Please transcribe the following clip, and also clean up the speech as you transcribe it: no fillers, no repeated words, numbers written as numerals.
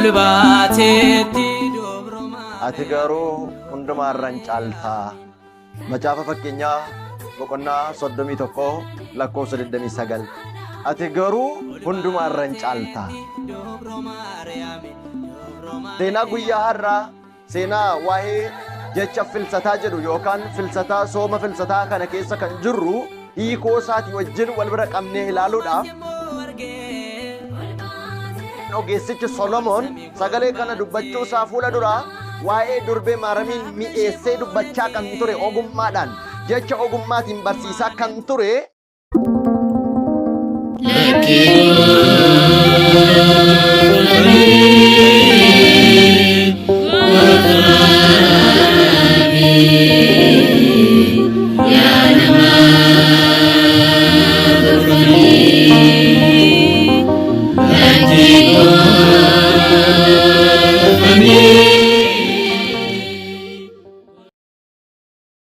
Ol baateetti Dubro Ati garuu hundumaarra hin caaltaa. Macaafa Fakkeenyaa boqonnaa 31 lakkoofsa 29. Ati garuu hundumaarra hin caaltaa. Seenaa guyyaa har'aa, seenaa waa'ee jecha filsataa jedhu yookaan filsataa, sooma filsataa kana keessa kan jirru hiikoo isaatii wajjin wal bira qabnee ilaaluudhaaf, ogeessichi Solomoon sagalee kana dubbachuu isaa fuula duraa waa'ee durbee Maaramiin mi'eessee dubbachaa kan ture, ogummaadhaan jecha ogummaatiin barsiisaa kan ture. Lakki.